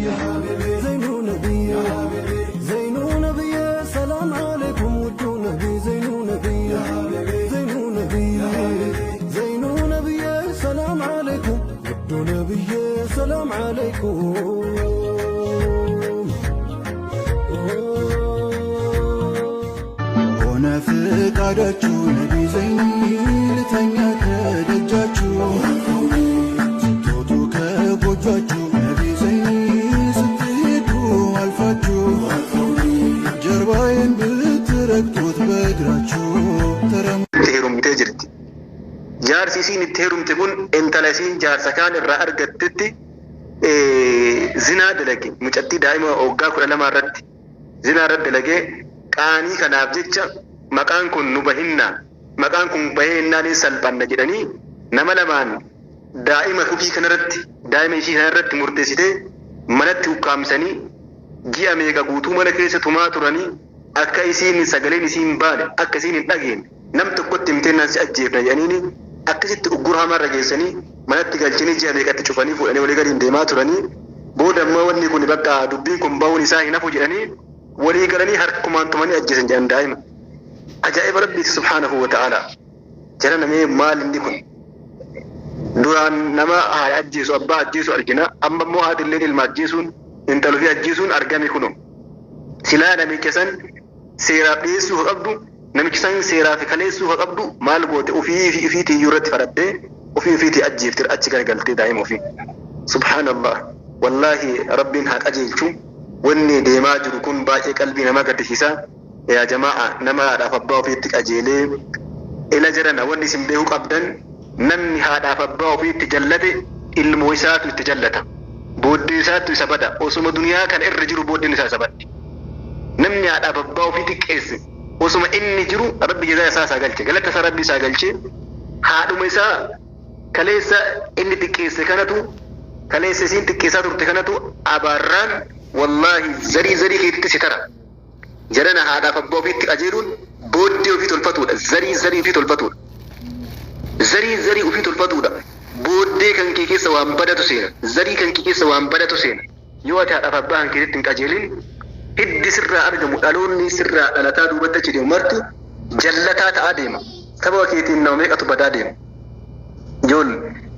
ዘይኑ ነቢይ፣ ዘይኑ ነቢይ፣ ሰላም ዓለይኩም ውዱ ነቢይ፣ ዘይኑ ነቢይ፣ ዘይኑ ነቢይ፣ ዘይኑ ነቢይ፣ ሰላም ዓለይኩም ውዱ ነቢይ፣ ሰላም ዓለይኩም። ሆነ ፍቃዳችሁ ነቢ ዘይኒ፣ ልተኛ ከደጃችሁ፣ ስትወጡ ከጎጇችሁ ነቢ ዘይኒ፣ ስትሄዱ አልፋችሁ ጀርባዬን ብትረግጡት በእግራችሁ ተረማ Itti heerumtee jirti. Jaarsi isiin itti heerumte kun intala isiin jaarsa kaan irraa argattetti zinaa dalage. Mucattii daa'ima waggaa 12 irratti zinaa irratti dalagee, qaanii kanaaf jecha maqaan kun nu bahinnaa, maqaan kun bahee hinnaan hin salphanna jedhanii, nama lamaan daa'ima ofii kanarratti, daa'ima ishii kanarratti murteessitee manatti ukkaamsanii, ji'a meeqa guutuu mana keessa tumaa turanii, akka isiin sagaleen isiin baane, akka isiin hin dhageenye, nam tokkotti himteennaan si ajjeefna jedhaniini, akkasitti uggura hamaarra geessanii manatti galchanii, ji'a meeqatti cufanii fuudhanii walii galiin deemaa turanii. Booda ammoo wanni kun bakka dubbiin kun bahuun isaa hin hafu jedhanii walii galanii harkumaan tumanii ajjeesan jedhan daa'ima. Ajaa'iba Rabbiiti subhaanahu wa ta'ala. Jara namee, maal inni kun? Duraan nama haadha ajjeesu, abbaa ajjeesu argina. Amma immoo haati illee ilma ajjeesuun, intala ofii ajjeesuun argame kuno. Silaa namicha san seeraaf dhiyeessuu haa qabdu, namicha san seeraaf kaleessuu haa qabdu, maal goote? Ofii fi ofiitii iyyuu irratti fadhattee ofii ofiitii ajjeefte, achi garagaltee daa'ima ofii. Subhaanallah. Wallaahi Rabbiin haa qajeelchu. Wanni deemaa jiru kun baay'ee qalbii nama gaddisiisa. Yaa jamaa'a, nama haadhaaf abbaa ofiitti qajeelee ila jirana, wanni isin beekuu qabdan, namni haadhaaf abbaa ofiitti jallate ilmoo isaatu itti jallata. Booddee isaattu isa bada. Osuma duniyaa kana irra jiru booddeen isaa isa baddi. Namni haadhaaf abbaa ofii xiqqeesse osuma inni jiru Rabbi jazaa isaa isaa galche. Galata isaa Rabbi isaa galche. Haadhuma isaa kaleessa inni xiqqeesse kanatu, kaleessa isiin xiqqeessaa turte kanatu abaarraan wallaahi zarii zarii keetitti si tara. Jarana, haadhaaf abbaa ofiitti qajeeluun booddee ofii tolfatuudha. Zarii zarii ofii tolfatuudha. Zarii zarii ofii tolfatuudha. Booddee kan kee keessa waan badatu seena. Zarii kan kee keessa waan badatu seena. Yoo ati haadhaaf abbaa kan keetitti hin qajeelin, hiddi sirraa argamu, dhaloonni sirraa dhalataa duubatti achi deemu marti jallataa ta'aa deema. Sababa keetiin nama meeqatu badaa deema. Ijool,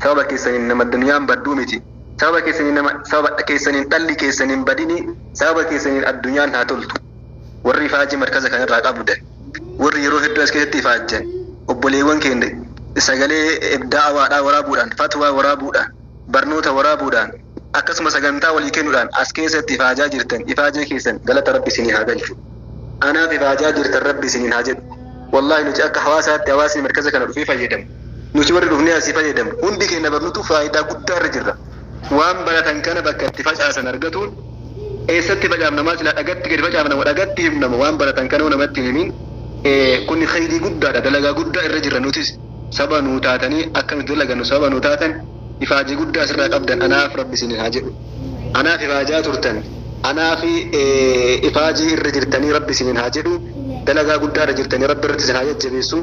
sababa keessaniin nama duniyaan badduu miti. Sababa keessaniin nama, sababa keessaniin dhalli keessaniin badini, sababa keessaniin addunyaan haa toltu. Warri ifaajii markaza kanarraa qabdan, warri yeroo hedduu as keessatti ifaajjan, obboleewwan keenya sagalee da'awaadhaa waraabuudhaan, fatwaa waraabuudhaan, barnoota waraabuudhaan, akkasuma sagantaa walii kennuudhaan as keessatti ifaajaa jirtan, ifaajee keessan galata Rabbi isinii haa galchu. Anaaf ifaajaa jirtan Rabbi isiniin haa jedhu. Wallaahi nuti akka hawaasaatti, hawaasni markaza kana dhufee fayyadamu, nuti warri dhufnee asii fayyadamu hundi keenya barnutu faayidaa guddaa irra jirra. Waan baratan kana bakka itti facaasan argatuun, eessatti facaafna maa silaa dhagatti gadi facaafna moo dhagatti himnamo? Waan baratan kana namatti hin himin, kun khayrii guddaadha, dalagaa guddaa irra jirra. Nutis saba nuu taatanii akka nuti dalagannu sababa nuu taatan, ifaajii guddaa asirraa qabdan anaaf Rabbi isiniin haa jedhu. Anaaf ifaajaa turtan, anaaf ifaajii irra jirtanii Rabbi isiniin haa jedhu. Dalagaa guddaa irra jirtanii Rabbi irratti isin haa jajjabeessu.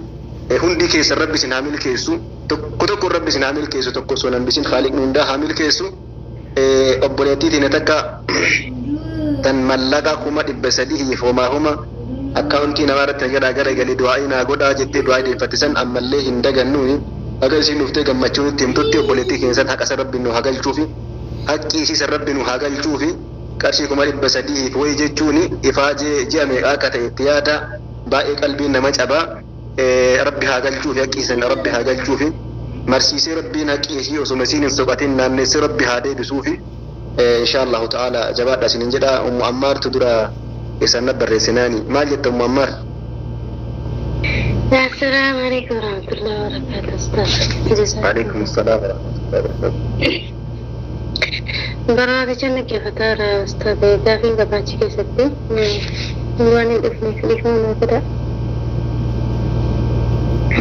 Hundi keessan Rabbi isin haa milkeessu. Tokko tokko Rabbi isin haa milkeessu, tokko osoo hin hambisin Khaaliqni hundaa haa milkeessu. Obboleettii teenya takka tan mallaqa 300,000 homaa homa akkaawuntii namaa irratti nagadhaa gara galee du'aa'ii naa godhaa jettee du'aa'ii deeffatte san ammallee hin dagannuuni. Haga isiin dhuftee gammachuun itti himtutti, obboleettii keenya san haqa san Rabbi nu haa galchuufi, haqqii isii san Rabbi nu haa galchuufi. Qarshii 300,000 wayi jechuuni ifaajee ji'a meeqa akka ta'e itti yaada, baay'ee qalbiin nama cabaa. Rabbi haa galchuufi, haqqii san Rabbi haa galchuufi. Marsiisee Rabbiin haqqii isii osuma isiin hin soqatin naannessee Rabbi haa deebisuufi, insha Allahu ta'ala. Jabaadha isinin jedha. Ummu Ammaartu dura keessan na barreessinaani. Maal jetta, Ummu Ammaar? Assalamu alaikum warahmatullahi wabarakatuh. Ustaz. Jazakallah. Alaikum salaam warahmatullahi wabarakatuh. Barnoota dhaggeeffataara Ustaz, gaafiin gabaachi keessatti waan hin dhufneef dhiifama naa godha.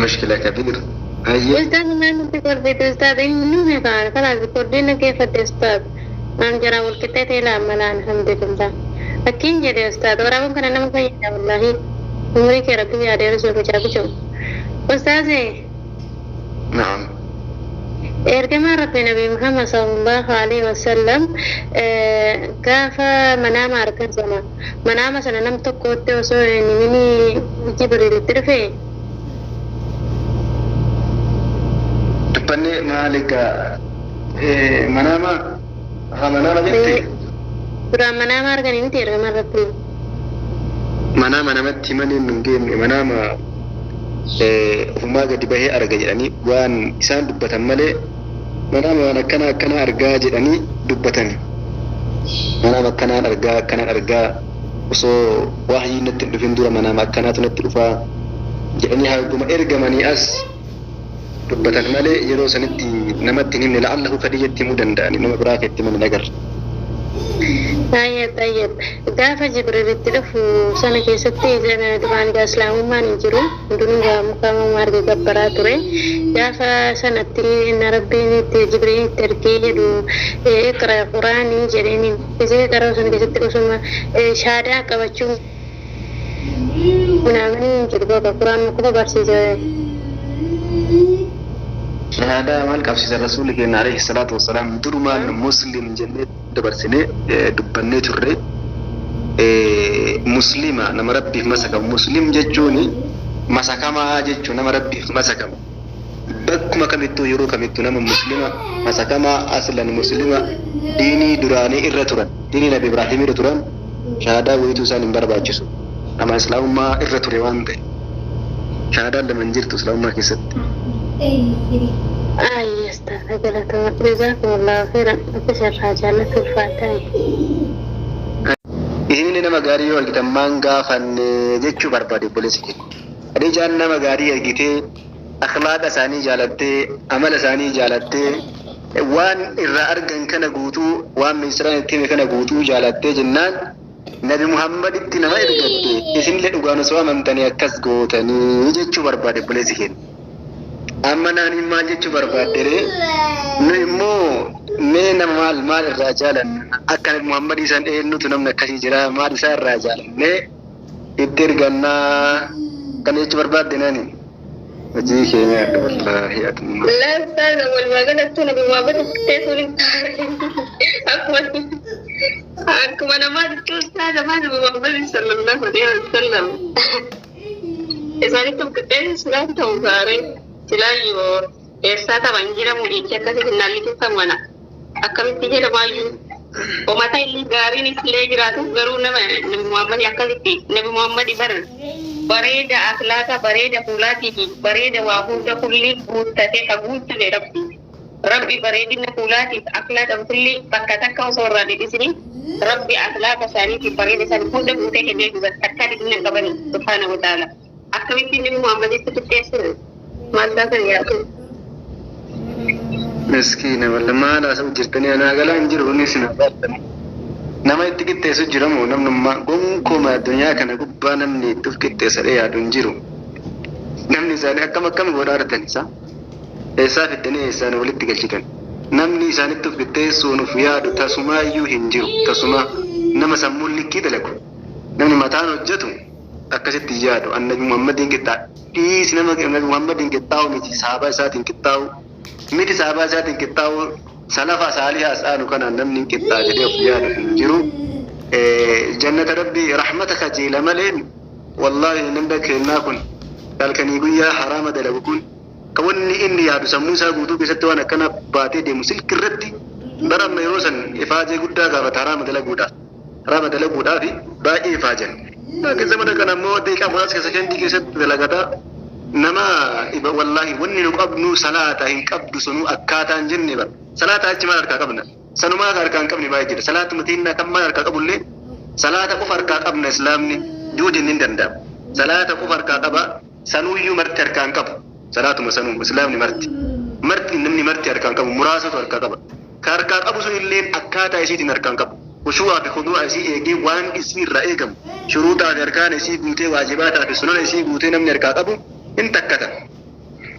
Mushkila kabiir. Hayyee. Ustaz, maal nutti kolfite Ustaz? Inni nume kaan kalaas recording dhaggeeffadhe Ustaz. Naan jaraa wal qixxee ta'e laammala, alhamdulillah. Akkiin jedhe Ustaz, waraabuun kana nama fayyada wallahi. Umurii kee Rabbi yaadee osoo bicaa bicu. Ustaz. Naam. Ergamaan Rabbi Nabi Muhammad sallallahu alaihi wasallam gaafa manaama argan sana manaama sana nam tokkotti osoo hin himini Jibriilitti dhufe. Dubbannee maal egaa manaama haa manaama jette. Duraan manaama arganii miti ergamaan Rabbi. Manaama namatti himanii hin geenne, manaama ofumaa gadi bahee arga jedhanii waan isaan dubbatan malee manaama waan akkana akkana argaa jedhanii dubbatani. Manaama akkanaan argaa akkanaan argaa, osoo wahyii natti hin dhufin dura manaama akkanaatu natti dhufaa jedhanii haguma ergamanii as dubbatan malee yeroo sanitti namatti hin himne. La'allahu Khadiijatti himuu danda'ani, nama biraa keetti himan hin agarre. Tayyib, tayyib. Gaafa Jibriilitti dhufu sana keessatti duraan egaa islaamummaan hin jiru. Hundinuu gaa muka marga gabbaraa ture. Gaafa sanatti inni Rabbiin itti Jibriil itti ergee jedhu iqra Quraanii jedheeni. Isee qaroo sana keessatti osuma shaadaa qabachuu naamni hin jiru, bakka Quraan qofa barsiise. Shahaadaa maal qabsiisa? Rasuulli keenya alayhi salaatu wassalaam durumaan muslim jennee dabarsinee dubbannee turre. Muslima nama Rabbiif masakamu. Muslim jechuun masakamaa jechuun nama Rabbiif masakamu. Bakkuma kamittuu, yeroo kamittuu nama muslima masakamaa, aslan muslima, diinii duraanii irra turan, diinii Nabi Ibraahim irra turan, shahaadaa wayituu isaan hin barbaachisu. Nama islaamummaa irra ture waan ta'e. Shahaadaan lama hin jirtu islaamummaa keessatti. Ay, astaghfir galatama. Jazakumullahu khairan. Akka sirraa jaallatu ulfaataa. Isinillee nama gaarii yoo argitan maan gaafanne jechuu barbaade obboleessi keenya. Khadiijaan nama gaarii argitee, akhlaaqa isaanii jaalattee, amala isaanii jaalattee, waan irraa argan kana guutuu, waan ministeeraan itti hime kana guutuu jaalattee jennaan Nabi Muhammaditti nama ergatte. Isinillee dhugaan osoo amantanii akkas gootanii jechuu barbaade obboleessi keenya. Amma naaniin maal jechuu barbaadde ree? Nu immoo mee nama maal maal irraa jaalanna? Akka Nabi Muhammadii san eenyutu namni akkasii jira, maal isaa irraa jaalannee itti ergannaa? Kana jechuu barbaadde naani? Hojii kee nyaadhu wallaahi atummaa. Laa ustaaza, walumaa galatti Nabi Muhammad qixxeessuun hin taane. Akkuma namaatti ustaaza, maal Nabi Muhammad sallallahu alaihi wasallam isaanitti of qixxeessu silaan ta'u gaaree silaa yoo eessaa taphan jedhamu jechi akkasii finnaalli keessan mana akkamitti jedhamaayyuu Omata illee gaariin illee jiraatu, garuu nama Nabi Muhammad akkasitti Nabi Muhammad bar bareeda akhlaaqa, bareeda fuulaatii fi bareeda waa hunda kulli guuttate ka guuttame Rabbi. Rabbi bareedina fuulaatiif akhlaaqa kulli bakka takka osoo irraa dhidhisini Rabbi akhlaaqa isaaniitiif bareeda isaanii hunda guutee kennee jiru, takka dhidhina hin qabani subhaanahu wa ta'ala. Akkamitti Nabi Muhammaditti qixxeessuun maal taatan yaadu? Miskiina walla, maal haasa'u jirtanii? Anaa galaa hin jiru inni isin haasa'u. Nama itti qixxeessu jiramoo namnummaa gonkumaa addunyaa kana gubbaa namni itti of qixxeessadhee yaadu hin jiru. Namni isaanii akkam akkam godhaa jirtan isa? Eessaa fiddanii eessaan walitti galchitan? Namni isaanitti of qixxeessuun of yaadu tasumaayyuu hin jiru. Tasumaa nama sammuun likkii dalagu. Namni mataan hojjetu akkasitti hin yaadu. Annabi Muhammadiin qixxaa dhiisi, nama Nabi Muhammadiin qixxaa'u miti, sahaabaa isaatiin qixxaa'u miti, sahaabaa isaatiin qixxaa'u, salafa saalihaa as aanu kanaan namni hin qixxaa jedhee of yaadu hin jiru. Jannata Rabbii rahmata kajeela malee, wallaahi namni kennaa kun halkanii guyyaa haraama dalagu kun, ka wanni inni yaadu sammuu isaa guutuu keessatti waan akkana baatee deemu silki irratti bara amma yeroo san ifaajee guddaa gaafata haraama dalaguudhaaf. Haraama dalaguudhaaf baay'ee ifaajan. Laakiin zamana kana immoo daqiiqaa muraasa keessa sekendii keessatti dalagataa nama. Wallaahi wanni nu qabnu salaata hin qabdu sunuu akkaataa hin jenne bara. Salaata achi maal harkaa qabna? Sanumaa harkaa hin qabne baay'ee jira. Salaatuma teennaa kan maal harkaa qabullee salaata qofa harkaa qabna, islaamni yoo jenne hin danda'amu. Salaata qofa harkaa qaba, sanuuyyuu marti harkaa hin qabu. Salaatuma sanuu islaamni marti. Marti, namni marti harkaa hin qabu, muraasatu harkaa qaba. Ka harkaa qabu sun illeen akkaataa isiitiin harkaa hin qabu. Khushuu'aa fi khuduu'a isii eegee, waan isii irraa eegamu shuruuxaa fi arkaana isii guutee, waajibaataa fi sunana isii guutee namni harkaa qabu hin takkata.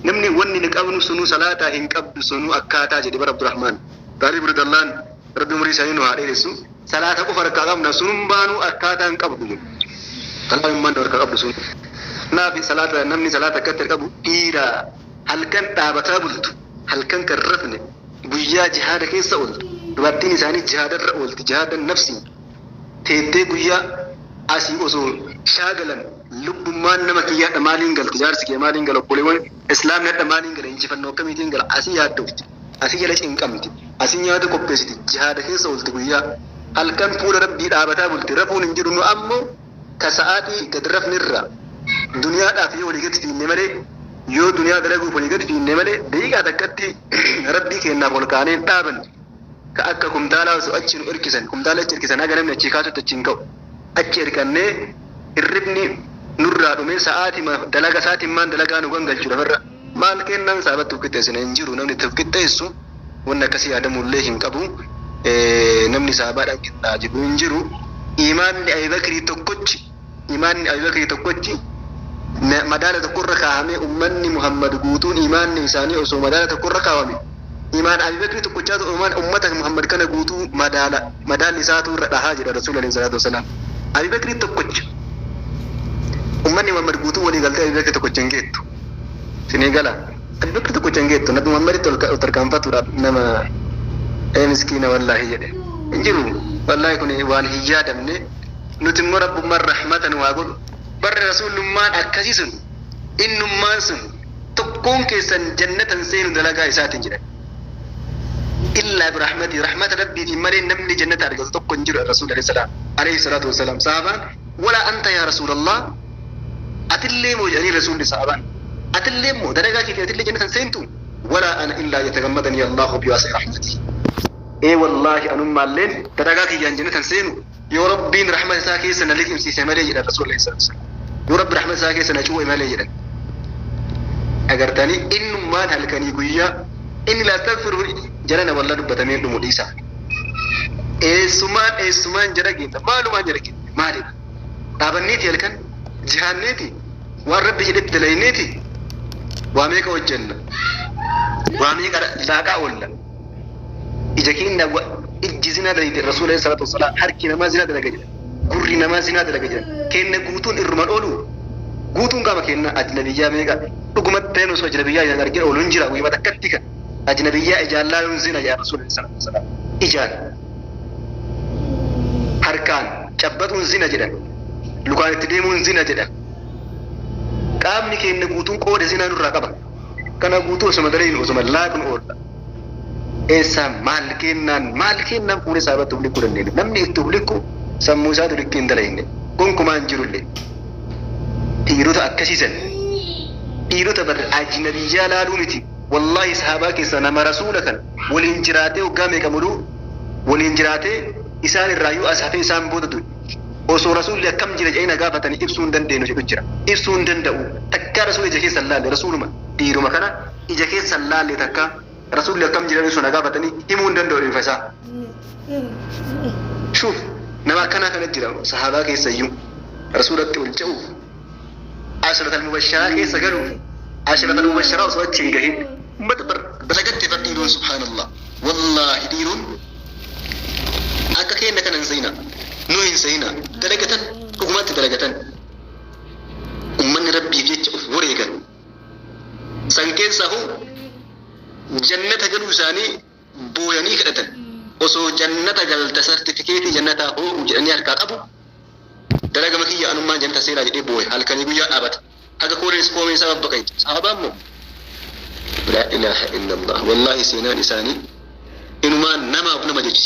Namni wanni ni qabnu sunuu salaataa hin qabdu sunuu akkaataa jedhe bara Abdurrahmaan. Xaalib Ridallaan, Rabbi umurii isaanii nu haa dheeressu. Salaata qofa harkaa qabna, sunun baanuu akkaataa hin qabdu jedhu. Salaatummaan nu harkaa qabdu sun. Kanaaf salaata namni salaata akkatti qabu dhiira halkan dhaabataa bultu. Halkan kan rafne guyyaa jihaada keessa ooltu. Dubartiin isaanii jihaadarra oolti, jihaada nafsi. Teettee guyyaa asii osoo shaagalan lubbummaan nama kiyyaadha maaliin galti, jaarsi kee maaliin gala, obboleewwan islaamni hadha maaliin gala, injifannoo akkamiitiin gala, asii yaaddofti, asii jala cinqamti, asii nyaata qopheessiti, jihaada keessa oolti guyyaa. Halkan fuula rabbii dhaabataa bulti, rafuun hin jiru. Nu ammoo ka sa'aatii gad rafnirra duniyaadhaaf yoo walii gadi fiinne malee, yoo duniyaa dalaguuf walii gadi fiinne malee, daqiiqaa takkatti rabbii keenyaaf ol kaanee hin dhaabanne. Ka akka kumtaalaa osoo achi nu hirkisan, kumtaala achi hirkisan, haga namni achii kaasutti achi hin ka'u. Achi hirkannee hirribni nurraa dhume, sa'aatii dalaga sa'aatiin maan dalagaa nu gangalchu lafarra. Maal kennaan saabatti of qixxeessine hin jiru. Namni itti of qixxeessu wanni akkasii yaadamullee hin qabu. Namni saabaadhaan qixxaa jedhu hin jiru. Imaanni Abubakrii tokkochi, imaanni Abubakrii tokkochi madaala tokkorra kaa'amee, ummanni Muhammad guutuun imaanni isaanii osoo madaala tokkorra kaawame, imaan Abubakrii tokkochaatu ummata Muhammad kana guutuu madaala, madaalli isaatu irra dhahaa jedha Rasuul alayhi salaatu wasalaam. Abubakrii tokkocha ummanni Muhammad guutuu walii galtee Abubakrii tokkocha hin geettu. Sinii gala, Abubakrii tokkocha hin geettu. Nabi Muhammaditti ol tarkaanfatuudhaaf nama ee miskiina wallaahi jedhe hin jiru. Wallaahi kun waan hin yaadamne. Nuti immoo rabbummaan rahmata nu haa godhu. Barri rasuulummaan akkasii sun, innummaan sun, tokkoon keessan jannatan seenu dalagaa isaatiin jedhan. Illaa birahmatii, rahmata rabbiitiin malee namni jannata argatu tokko hin jiru. Rasuul alayhi salaatu wasalaam, sahabaan "Walaa anta yaa rasuulallah, atillee moo?" jedhanii. Rasuulli sahabaan, "Atillee moo dalagaa keetiin atillee jannatan seentu?" "Walaa ana illaa yatagammadanii Allahu biwaasi rahmatii." Ee wallaahi, anummaalleen dalagaa kiyyaan jannatan seenu yoo rabbiin rahmata isaa keessa na liqimsiise malee jedhan. Rasuul alayhi salaatu wasalaam, yoo rabbi rahmata isaa keessa na cuu'e malee jedhan. Agartanii, innummaan halkanii guyyaa inni laastaghfiru jalana walla dubbatamee dhumu dhiisa. Eessumaan eessumaan jara keenya, maalumaan jara keenya maalidha? Dhaabanneeti halkan jihaanneeti, waan rabbi jedhetti dalayneeti, waa meeqa hojjenna, waa meeqa laaqaa oolla. Ija keenya ijji zinaa dalayte. Rasuula alayhi salaatu wasalaam, harki namaa zinaa dalaga jedhan, gurri namaa zinaa dalaga jedhan. Keenya guutuun irruma oolu, guutuun qaama keenya ajnabiyyaa meeqa. Dhugumatti ta'een osoo ajnabiyyaa ijaan argin oolu hin jira. Guyyaa takkatti kan ajnabiyyaa ijaan laaluun zina jedhan rasuula alayhi salaatu wasalaam. Ijaan, harkaan cabbaxuun zina jedhan, lukaan itti deemuun zina jedhan. Qaamni keenya guutuun qooda zinaa nurraa qaba. Kana guutuu osuma dalaynu, osuma laaqnu oolla. Eessaa maal kennaan, maal kennaan fuula isaa irratti uf likkuu dandeenya? Namni itti uf likku sammuu isaatu likkii hin dalayne gonkumaa hin jirullee. Dhiirota akkasiisan, dhiirota bar ajnabiyyaa laaluu miti. Wallaahi, sahabaa keessa nama rasuula kan waliin jiraatee waggaa meeqa muluu waliin jiraatee isaan irraayyuu as hafee isaan booda du'e, osoo rasuulli akkam jira jedhanii na gaafatanii ibsuu hin dandeenyu jedhu jira. Ibsuu hin danda'u. Takkaa rasuula ija keessa hin laalle. Rasuuluma dhiiruma kana ija keessa hin laalle. Takkaa rasuulli akkam jira osoo na gaafatanii himuu hin danda'u bifa isaa. Shuuf, nama akkanaa kana jira sahabaa keessa iyyuu. Rasuulatti ol ce'uuf, ashratal mubasharaa keessa galuuf, ashratal mubasharaa osoo achi hin gahin ummata bar dalagatte bar dhiiroon. Subhaanallah, wallaahi, dhiiroon akka keenya kana hin seenaa, nu hin seenaa. Dalagatan, dhugumatti dalagatan. Ummanni rabbiif jecha of wareegan san keessaa hoo jannata galuu isaanii booyanii kadhatan. Osoo jannata galta, sartifikeetii jannataa hoo jedhanii harkaa qabu, dalagama kiyya anummaan jannata seenaa jedhee booye, halkanii guyyaa dhaabata haga kooleenis koomeen isaa babbaqaytu. Sahabaan moo, laa ilaaha illallah, wallaahi, seenaan isaanii inumaan namaaf nama jechisiisa.